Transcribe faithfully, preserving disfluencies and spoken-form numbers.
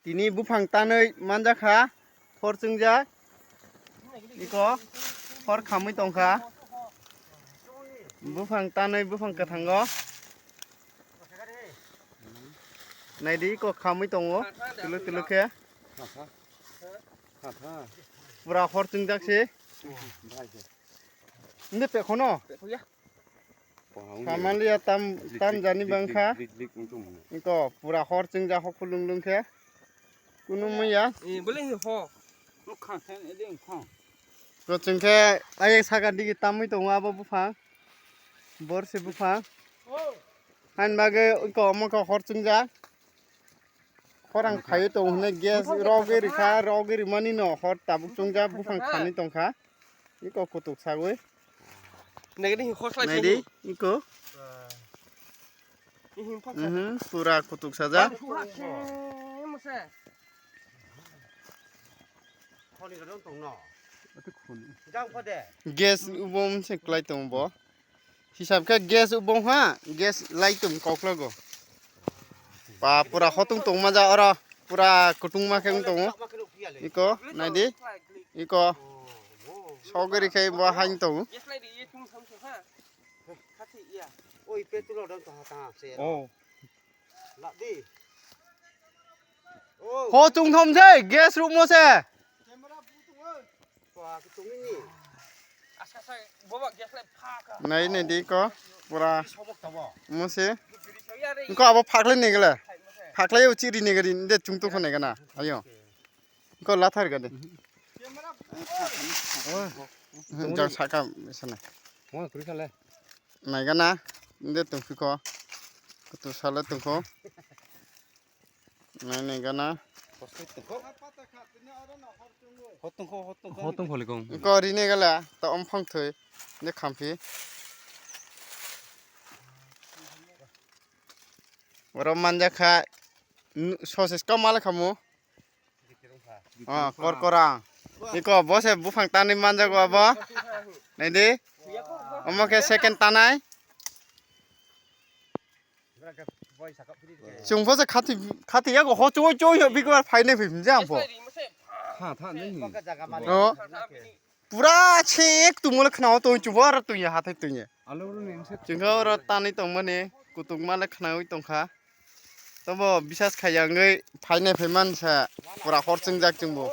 Tini buphang tanwi manjakha, hor chwngjak. Iko hor khamwi tongkha. Buphang tanwi buphang kwthango. Naidi iko khamwi tongo, tuluk tuluk khe. Pura hor chwngjak se. Nde pekhono? Pekhoya. Samaliya tam, tam jani bangkha. Iko pura hor chwngjak hok lung lung khe. Kunu muya. Eh, boleh ho. Ko chwng khe ayek saka digi tamwi tongo abo buphang. Borsi buphang. Hain bagwi iko omo khe hor chwngjak. Khorang phaiwi tongo hwnwi gas rogwi rikha, rogwi rimani no hor tabuk chwngjak buphang khani tongkha. Iko kutuk sagwi. Naidi, iko. Mhm, pura kutuk sajak. Gas ubom se klai tongo bo. Hisab khe gas ubong ha, gas light tum koklago. Ba pura hotung tong maja oro, pura kutung ma khe tongo. Iko, naidi. Iko. Sogri khe bo hain tongo. Oh. Ho chung thom se, gas room mo se. Nai nai di ko, pura mo se. Ko abo phaklai ni gele. Phaklai uchi ri ni gari de chung tu khone gana. Ayo. Ko lathar gade. Jang saka sana. Mo kuri sale. Nai gana de tung ko. Kutu sale tung ko. Nai nai gana. Hotung ko, hotung ko. Hotung ko likong. Ko ri ne gala ta om phang thoi ne khamphi. Oro manjakha sosis ka mala khamu. Ah, kor korang. Iko bose buphang tani manjago abo. Nai di. Omo khe second tanai. Chwng pho se khati, khati yago ho choi choi yo bikbar phainai phim jang pho. Tha tha nini. Oh. Pura chek tumole khna to chwng pho aro tuya hathai tuya. Alo ro ni se. Chwng pho ro tani tongmani kutuk male khnawi tongkha. Tobo bisas khayangwi phainai phaiman sa pura hor chwngjak chwngbo.